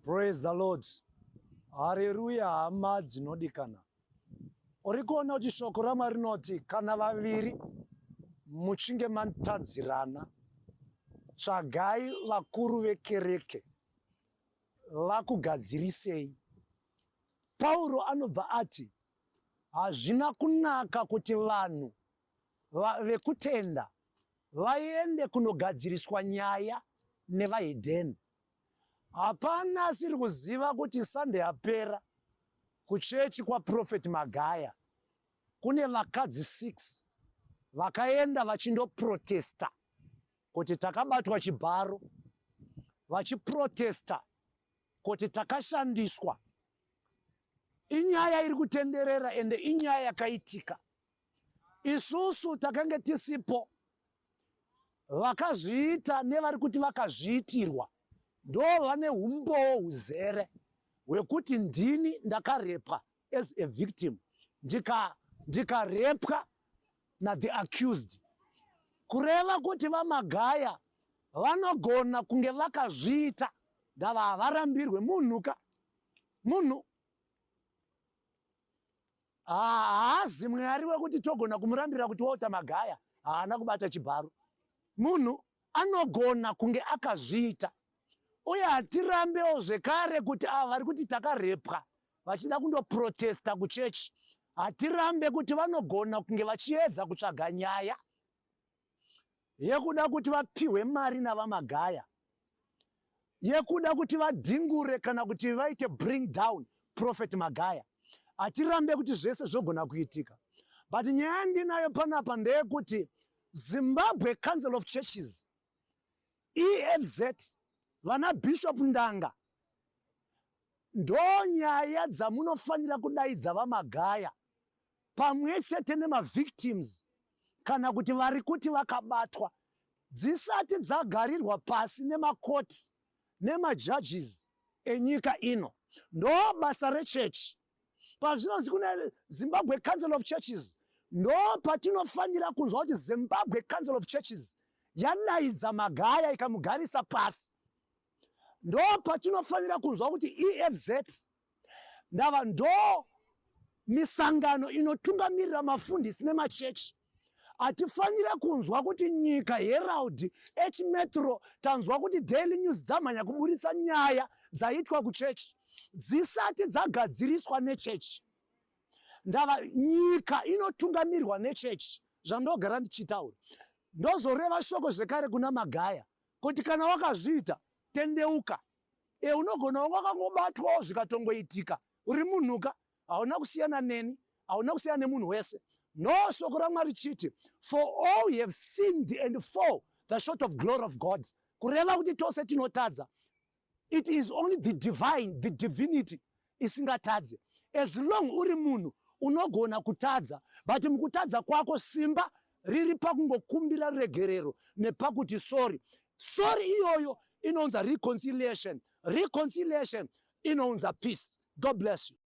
Praise the Lord. Hareruya hama dzinodikana. Uri kuona kuti shoko raMwari rinoti kana vaviri muchinge matadzirana tsvagai vakuru vekereke vakugadzirisei. Pauro anobva ati hazvina kunaka kuti vanhu vekutenda vaende kunogadziriswa nyaya nevahedheni. Hapana asiri kuziva kuti Sunday yapera kuchechi kwaProphet Magaya kune vakadzi 6 vakaenda vachindoprotesta kuti takabatwa chibharo, vachiprotesta kuti takashandiswa. Inyaya iri kutenderera ende inyaya yakaitika. Isusu takange tisipo, vakazviita nevari kuti vakazviitirwa ndo vane umbowo huzere hwekuti ndini ndakarepwa as a victim ndikarepwa ndika na the accused kureva kuti vamagaya vanogona kunge vakazviita ndava havarambirwe munhuka munhu Haazi Mwari wekuti togona kumurambira kuti Walter Magaya haana kubata chibharo. Munhu anogona kunge akazviita. Uye hatirambewo zvekare kuti ava vari kuti takarepwa vachida kundoprotesta kuchechi. Hatirambe kuti vanogona kunge vachiedza kutsvaga nyaya yekuda kuti vapihwe mari naVaMagaya, yekuda kuti vadhingure kana kuti vaite bring down Prophet Magaya. Hatirambe kuti zvese zvogona kuitika, but nyaya yandinayo panapa ndeyekuti Zimbabwe Council of Churches, EFZ, vana Bishop Ndanga, ndo nyaya dzamunofanira kudaidza VaMagaya pamwe chete nemavictims kana kuti vari kuti vakabatwa dzisati dzagarirwa pasi nemakoti nemajudges enyika ino. Ndo basa rechechi. Pazvinonzi kune Zimbabwe Council of Churches, ndo patinofanira kunzwa kuti Zimbabwe Council of Churches yadaidza Magaya ikamugarisa pasi. Ndo patinofanira kunzwa kuti EFZ ndava ndo misangano inotungamirira mafundisi nemachechi. Hatifanire kunzwa kuti nyika Herald, H Metro, tanzwa kuti Daily News dzamhanya kuburitsa nyaya dzaitwa kuchechi dzisati dzagadziriswa nechechi. Ndava nyika inotungamirwa nechechi, zvandogara ndichitaura. Ndozoreva shoko zvekare kuna Magaya kuti kana wakazviita tendeuka. E, unogona wanga wakangobatwawo zvikatongoitika uri munhuka, hauna kusiyana neni, hauna kusiyana nemunhu wese. No, shoko raMwari chiti for all have sinned and fall the short of glory of God, kureva kuti tose tinotadza. It is only the divine, the divinity isingatadze. As long uri munhu unogona kutadza, but mukutadza kwako simba riri pakungokumbira regerero nepakuti sorry. Sorry iyoyo inounza reconciliation, reconciliation inounza peace. God bless you.